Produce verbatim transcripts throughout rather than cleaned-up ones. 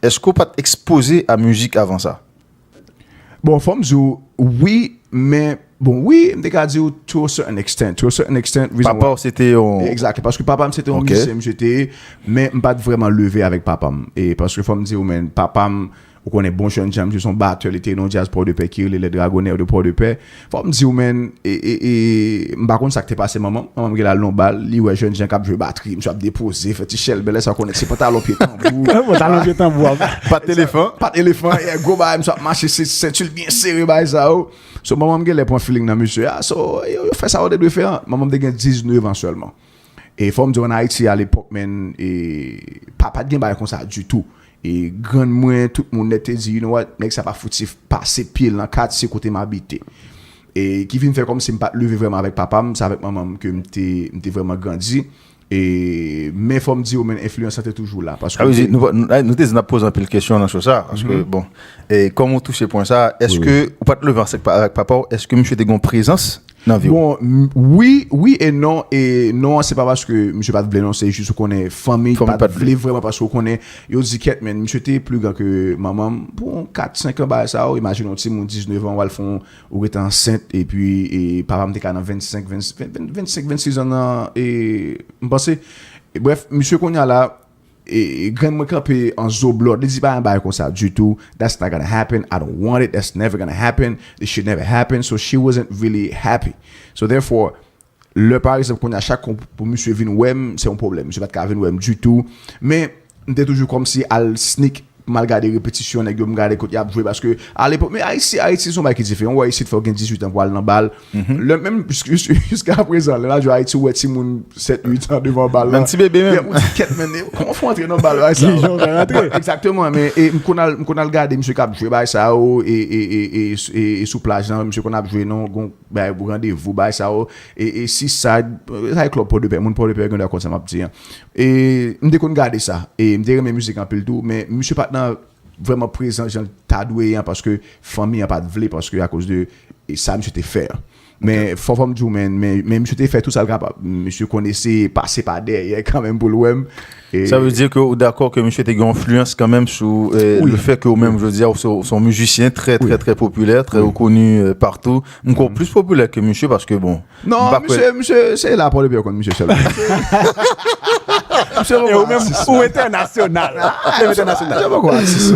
èske w pa t ekspoze a mizik avan sa? Bon, fò m di w, wi, men, bon, wi, m te ka di w to a certain extent. To a certain extent, reason Papa w se te yon. Exactly, paske papa m se te yon Ok. mizisyen, misye te ye, men m pa t vrèman leve avèk papa m. E paske fò m di w, men, papa m, ou konnen, bon jèn jan, misye se yon batè, li te nan yon djaz Pòdepè ki rele Les Dragonaires de Pòdepè. Fò m di w, men, e, e, e, m pa konn sa k te pase manman m. Manman m gen la l nan bal, li wè jèn jan k ap jwe batri, misye ap depoze, fè ti chèlbè, lè sa w konnen, ti pantalon pye tanbou. Pantalon pye tanbou. Pa t elefan. Pa t elefan, yeah, gwo bagay, misye ap mache, se senti l byen sere, bagay sa yo. So, manman m gen lè pran feeling nan misye a. So, yo, yo fè sa yo te dwe fè an. Manman m te gen diznèf an sèlman. E fò m di w, an Ayiti, a lepòk, men, e, pa, pa t gen bagay konsa ditou. E grann mwen, tout moun nèt te di, you know what, nèg sa pa fouti pase pye l nan katye kote m abite. E ki vin fè kòmsi m pa t leve vrèman avèk papa m, se avèk manman m ke m te, m te vrèman grandi. E, men fò m di w, men enfliyans lan te toujou la. Paske Sa vle di, nou, nou, nou te di n ap poze anpil kesyon nan show sa, paske, bon, e kòm ou touche pwen sa, èske ou pa t leve ansanm avèk papa w, èske misye te gen yon prezans nan vi w? Bon, m- wi, wi e non. E non an, se pa paske misye pa t vle, non, se jis ou konnen fanmi Fanmi pa pa t t vle vrèman, paske ou konnen, yo di kèt, men misye te pli gran ke manman m. Pou yon kat, senk an, bagay sa yo, imajine yon timoun diznèf an, w al fè yon, ou rete ansent, epi e, papa m te ka nan vennsenk, vennsenk, vennsis an nan, e, m panse. E, brèf, misye kounye a la, e, e, grann mwen kanpe an zo blòd. Li di pa yon bagay konsa ditou. That's not gonna happen. I don't want it. That's never gonna happen. This should never happen. So she wasn't really happy. So therefore, lè pa egzanp, kounye a chak kou pou misye vin wè m, se yon pwoblèm. Misye pa t ka vin wè m ditou. Men, m te toujou kòmsi al sneak, m al gade repetisyon nèg yo, m gade kote y ap jwe. Paske, alepòk, men Ayiti, Ayiti se yon bagay ki diferan. Ou wè isit, fò w gen dizuit an pou al nan bal. Lè menm, jis- jis- jiska prezan, lè n al jwe Ayiti, ou wè timoun sèt, uit an devan bal la. Menm ti bebe menm. Yeah, ou di, kèt, men, kòman fò antre nan bal la, sa? Ki jan w fè rantre? Egzakteman, men e, m konn al, m konn al gade misye k ap jwe bagay sa yo, e, e, e, e, e, e sou plaj lan, misye konn ap jwe nan yon bagay pou randevou, bagay sa yo, e, e Seaside, sa e klèb Pòdepè, moun Pòdepè gen dwa konn sa m ap di an. E m te konn gade sa, e m te renmen mizik anpil tou, men misye pa t nan vrèman prezan jan l ta dwe an, paske fanmi an pa t vle, paske akoz de e sa misye te fè an. Men fò fò m di w, men, men, men misye te fè tout sa l kapab. Misye konn eseye pase pa dèyè kanmenm pou l wè m. E- Sa vle di ke ou dakò ke misye te gen yon enfliyans kanmenm sou, eh, Wi. Le fè ke ou menm, jodi a, ou se ou se yon mizisyen trè, Wi. Trè, trè popilè, trè Wi. rekoni, eh, patou. M kwè w plis popilè ke misye paske, bon, Non, m pa kwè- misye, misye, se la Pòdepè yo konn misye sèlman. Misye E ou poko menm, atis. ou entènasyonal. Ou menm entènasyonal. Misye poko atis.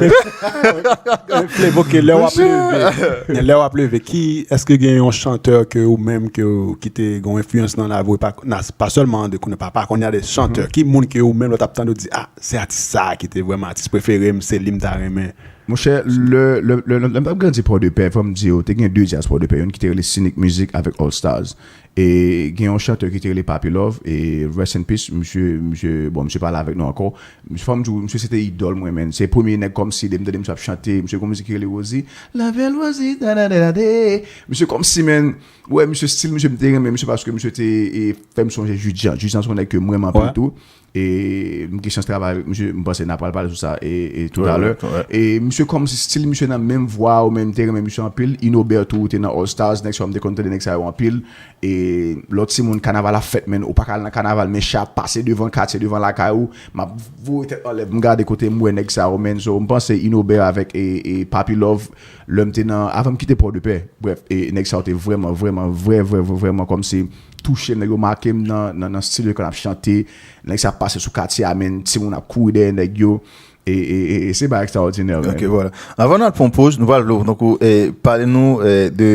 Flevo, ke lè w ap leve, lè w ap leve, ki, èske gen yon chantè ke ou menm ke ou- ki te gen yon enfliyans nan lavi w, pa, na- pa sèlman de konnen papa, konnen de chantè, ki moun ke ou menm lè w t ap tande ou di, ah, se atis sa ki te vrèman atis prefere m, se li m ta renmen. Monchè, lè, lè, lè, lè m t ap grandi Pòdepè, fò m di w, te gen de djaz Pòdepè, youn ki te rele Scenic Music avèk All Stars. E gen yon chantè ki te rele Papi Love, e rest in peace, misye, misye, bon, misye pa la avèk nou ankò. Misye, fò m di w, misye se te idòl mwen, men. Se premye nèg kòmsi, de m tande misye ap chante, misye gon mizik ki rele Rosie. La belle Rosie, da da da da de. Misye kòmsi, men, wè, misye stil, misye m te renmen, misye paske misye te e, fè m sonje Judjan. Judjan se yon nèg ke m renmen anpil Wè. tou. E m gen chans travay avèk misye, m panse n a pral pale sou sa e, e tout Wè, alè. wè, wè. E misye kòmsi stil misye nan menm vwa ou menm te renmen misye anpil. Inober tou, ou te nan All Stars, nèg sa yo, m te konn tande nèg sa yo anpil. E lòt timoun, kanaval ap fèt, men ou pa ka al nan kanaval, men cha ap pase devan katye, devan lakay ou, m ap voye tèt anlè, m gade kote m wè nèg sa yo, men. So, m panse Inober avèk e, e Papi Love, lè m te nan, avan m kite Pòdepè, brèf, e nèg sa yo te vrèman, vrèman, vrè, vrè, vrè, vrèman kòmsi touche m, nèg yo make m nan, nan, nan stil yo kan ap chante, nèg sa ap pase sou katye a, men timoun ap kouri dèyè nèg yo, e, e, e, e se bagay ekstraòdinè, men. Ok, vwala. Avan n al pran poz, nou pral vle w, donk, ou, eh, pale nou, eh, de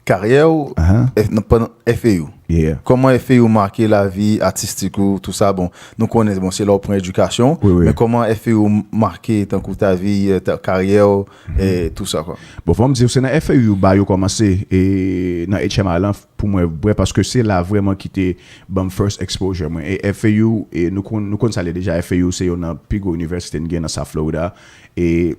karyè w, Ahan. eh, nan, pandan F A U. Yeah. Kòman F A U make lavi atistik ou, tou sa, bon, nou konnen, bon, se la w pran edikasyon, Wi, wi. men kòman F A U make, tankou ta vi, eh, ta, karyè w, eh, tou sa, kwa. Bon, fò m di w, se nan F A U ba yo kòmanse, e nan H M I lan, pou mwen, vre, paske se la vrèman ki te ban m first exposure mwen. E F A U, e nou konn, nou konn sa l ye deja, F A U se youn nan pi gwo inivèsite n gen nan South Florida. E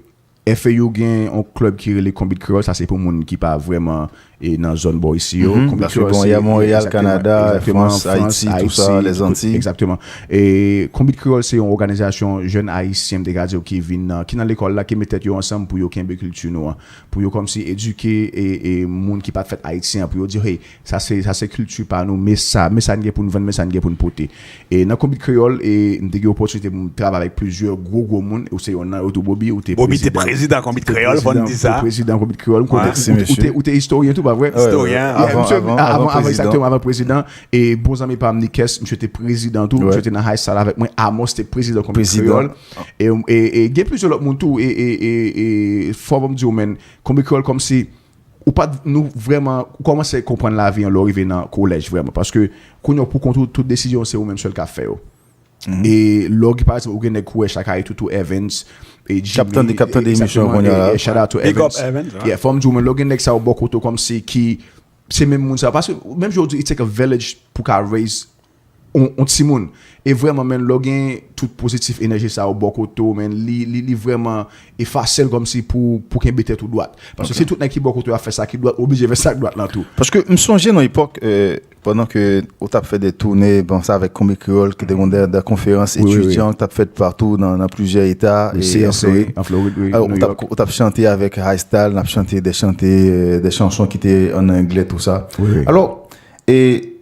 F A U gen yon klèb ki rele Konbit Kreyòl, sa se pou moun ki pa vrèman e nan zòn bò isi yo. Konbit Kreyòl se, Montréal, Kanada, Frans, Ayiti, tou sa, Lèzanti. Egzakteman. E Konbit Kreyòl se yon òganizasyon jèn ayisyen, m te ka di w, ki vin nan, ki nan lekòl la, ki met tèt yo ansanm pou yo kenbe kilti nou an. Pou yo kòmsi edike e, e moun ki pa t fèt ayisyen an, pou yo di, hey, sa se, sa se kilti pa nou, men sa, men sa n gen pou n vann, men sa n gen pou n pote. E nan Konbit Kreyòl, e m te gen opòtinite pou m travay avèk plizyè gwo, gwo moun. Ou se yonn nan yo tou, Bobby, ou te prezidan. Bobby te prezidan Konbit Kreyòl, fò n di sa. Ou te prezidan Konbit Kreyòl. Ou te, ou te istoryen tou, pa vre? Istoryen. Avan, avan, avan, egzakteman, avan prezidan. E bon zanmi pa m, Nikes, misye te prezidan tou. Misye te nan High Style avèk mwen. Amos te prezidan Konbit Kreyòl. E, e, e gen plizyè lòt moun tou. E, e, e, e fò m di w, men, Konbit Kreyòl kòmsi ou pa t, nou vrèman, ou kòmanse konprann lavi an lè w rive nan kolèj vrèman. Paske kounye a w pou kont ou, tout desizyon se ou menm sèl k ap fè yo. E lè w gen, pa egzanp, ou gen nèg kou wè Chakay, Toutou Evans, e Jimmy, k ap tande emisyon an kounye a la. Shout out to Evans. Yeah, fò m di w, men lè w gen nèg sa yo bò kote w kòmsi ki se menm moun sa yo. Paske menm jan w di, it take a village pou ka raise yon, yon timoun. E vrèman, men, lè w gen tout pozitif enèji sa yo bò kote w, men, li, li, li vrèman e fasil kòmsi pou, pou kenbe tèt ou dwat. Paske si tout nèg ki bò kote w ap fè sa ki dwat, ou oblije fè sa k dwat lan tou. Paske m sonje nan epòk, e, pandan ke ou t ap fè de toune, bon, sa avèk Konbit Kreyòl, ki te gen de, de konferans etidyan ki t ap fèt patou nan, nan plizyè eta, e, an Florid. An Florid, wi. Ou t ap, ou t ap chante avèk High Style, n ap chante de chante, e, de chanson ki te an anglè, tou sa. Alò, e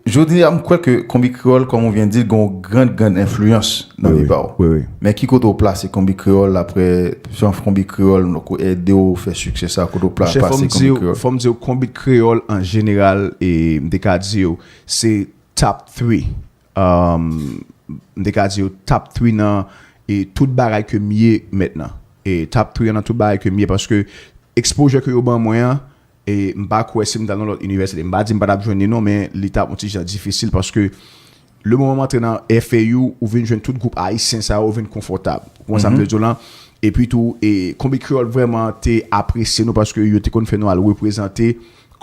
jodi a, m kwè ke Konbit Kreyòl, kòm ou vyen di l, gen yon grann, grann enfliyans nan vi pa w. Men ki kote w plase Konbit Kreyòl, apre, jan Konbit Kreyòl ede w fè siksè sa, kote w plase Konbit Kreyòl? Fò m di w, Konbit Kreyòl an jeneral, e m te ka di w, se top three. M te ka di w top three nan, e, tout bagay ke m ye mentnan. E top three nan tout bagay ke m ye, paske exposure ke yo ban mwen an, e m pa kwè si m t al nan lòt inivèsite. M pa di m pa t ap jwenn li non, men li t ap yon ti jan difisil paske le moman m antre nan F A U, ou vin jwenn tout gwoup ayisyen sa yo, ou vin konfòtab. Ou konprann sa m vle di w lan? Epi tou, e Konbit Kreyòl vrèman te apresye nou paske yo te konn fè nou al reprezante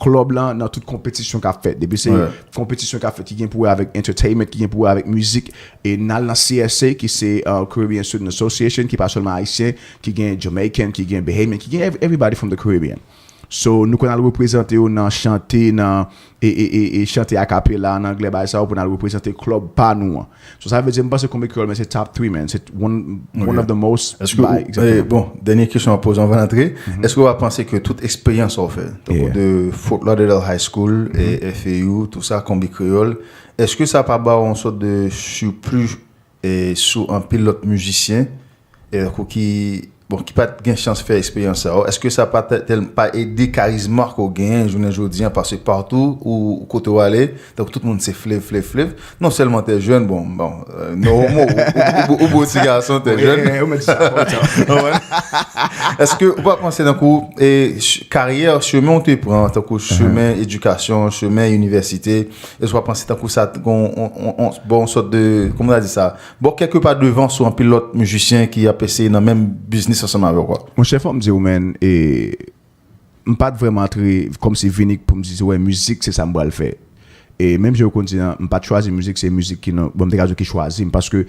klèb lan nan tout konpetisyon k ap fèt. Depi se konpetisyon k ap fèt ki gen pou wè avèk entertainment, ki gen pou wè avèk mizik, e n al nan C S A, ki se, uh, Caribbean Student Association, ki pa sèlman ayisyen, ki gen Jamaican, ki gen Bahamian, ki gen ev-, everybody from the Caribbean. So, nou konn al reprezante yo nan chante, nan, e, e, e, e chante a cappella an anglè, bagay sa yo, pou n al reprezante klèb pa nou an. So, sa vle di, m panse Konbit Kreyòl, men se top three, man. Se one, one of the most. Èske, bon, dènye kesyon m ap poze w anvan n antre. Èske w pa panse ke tout eksperyans sa w fè, tankou de Fort Lauderdale High School, e F A U, tou sa, Konbit Kreyòl, èske sa pa ba w yon sòt de sipli, e, sou anpil lòt mizisyen, e, tankou ki, bon, ki pa t gen chans fè eksperyans sa yo? Èske sa pa t, tèl, pa ede karizma ke w genyen jounen jodi an? Paske patou ou, kote w ale, tankou tout moun se flev, flev, flev. Non sèlman tè jèn, bon, bon, euh, non, ou, ou, ou, ou, ou bo ti gason tè jèn. Èske ou pa panse tankou, e, ch-, karyè, chemen ou te pran, tankou chemen edikasyon, chemen inivèsite, èske ou pa panse tankou sa t gon, on, on, on, bon, sòt de, kòman ta di sa? Bon, kèlke pa devan sou anpil lòt mizisyen ki ap eseye nan menm biznis ansanm avè w, kwa. Monchè, fò m di w, man, e, m pa t vrèman antre kòmsi vini pou m di, wè, mizik, se sa m pral fè. E menm jan yo konn di, m pa t chwazi mizik, se mizik ki nan, bon, m te ka di w ki chwazi m, paske,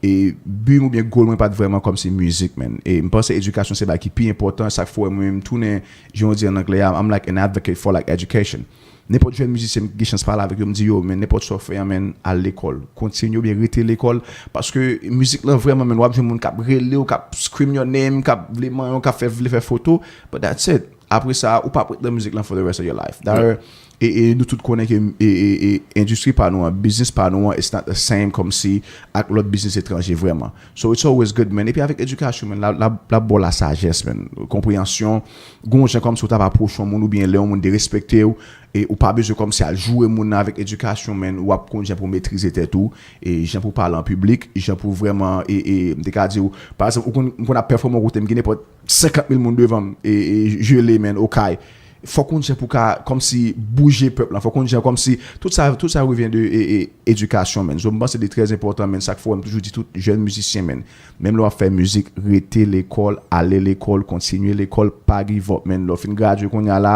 e, bi m oubyen goal mwen pa t vrèman kòmsi mizik, man. E m panse edikasyon se bagay ki pi enpòtan, sa k fè w wè mwen menm tounen, jan yo di an anglè a, I'm like an advocate for, like, education. Nenpòt jèn mizisyen m gen chans pale avèk yo, m di yo, men nenpòt sa w fè an, men al lekòl. Kontinye oubyen rete lekòl. Paske mizik lan vrèman, men w ap jwenn moun k ap rele w, k ap scream your name, k ap vle manyen w, k ap fè, vle fè foto. But that's it. Apre sa, ou p ap ret nan mizik lan for the rest of your life. Dayè, e, e nou tout konnen ke, e, e, e endistri pa nou an, biznis pa nou an, it's not the same kòmsi ak lòt biznis etranje vrèman. So it's always good, man. Epi avèk edikasyon, man, l ap, l ap, l ap ba w lasajès, man. Konpreyansyon, gon jan kòmsi w t ap apwoche yon moun oubyen lè yon moun derespekte w, e ou pa bezwen kòmsi al joure moun nan avèk edikasyon, men w ap konn jan pou w metrize tèt ou, e jan pou w pale an piblik, jan pou w vrèman, e, e, m te ka di w, pa egzanp, ou konn, m konn ap pèfòme yon kote, m gen nenpòt senkant mil moun devan m, e, e, jele, men, okay. Fò w konn jan pou w ka, kòmsi, bouje pèp lan, fò w konn jan kòmsi, tout sa, tout sa revyen de, e, e, edikasyon, man. So, m panse li trè enpòtan, man, sa k fè w wè m toujou di tout jèn mizisyen, man. Menm lè w ap fè mizik, rete lekòl, ale lekòl, kontinye lekòl, pa give up, man. Lè w fin gradye kounye a la,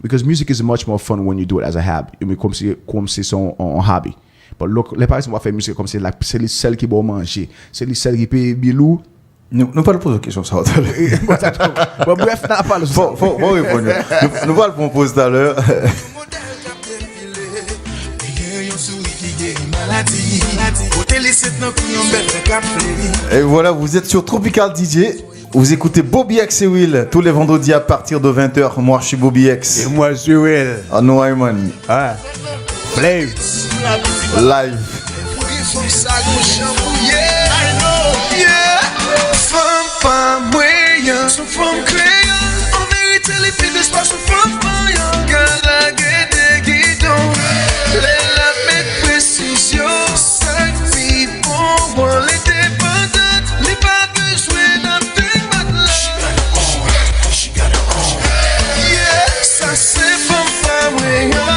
because music is much more fun when you do it as a hobby. Kòmsi, kòmsi se yon, yon, yon hobby. But lè, lè pa egzanp w ap fè mizik, kòmsi la, se li sèl ki ba w manje, se li sèl ki peye bil ou, Nou, nou pral poze kesyon sa talè. Bon, bref, n a pale sou Fò, fò, fò reponn yo. Nou, nou pral pran poz talè. Et voilà, vous êtes sur Tropical D J. Vous écoutez Bobby X et Will tous les vendredis à partir de vingt heures. Moi, je suis Bobby X. Et moi, je suis Will. Ah non, hey, man. Ah. Play. Live. Fanm pa mwen an, se yon fanm kreyòl. An verite, li pi plis pase fanm pa yon ka lage de gidon. Lè l ap met presizyon, sa k pi bon pou l endepandant. Li pa bezwen nothing but love. Yeah, sa se fanm pa mwen an.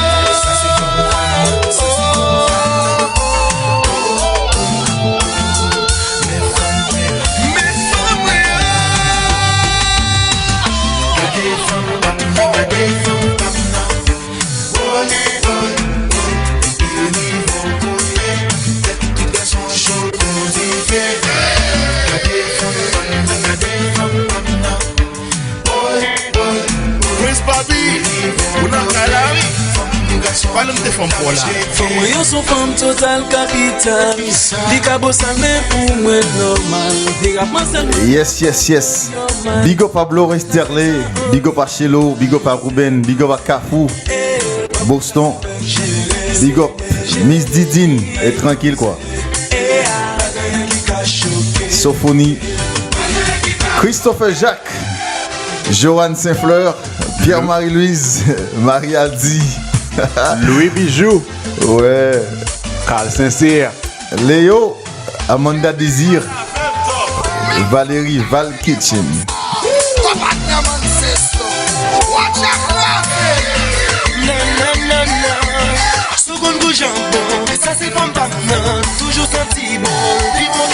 Prince Bobby, ou nan kay la wi. Pale m de fanm pa w la. Fanm mwen yo se yon fanm total kapital. Li ka bosal men pou mwen nòmal. Li rap mwen sèl. Yes, yes, yes. Big up a Blore Sterley, big up a Chelo, big up a Ruben, big up a Kafou, Boston, big up Miss Didine, e trankil kwa. Sofoni, Christopher Jacques, Joanne Saint-Fleur, Pierre-Marie Louise, Marie Aldi, Louis Bijou, ouais, Carl Sincère, Léo, Amanda Désir, Valérie Val Kitchen. Sou konn kou janbon, sa se fanm pa m nan. Toujou santi bon, pi bon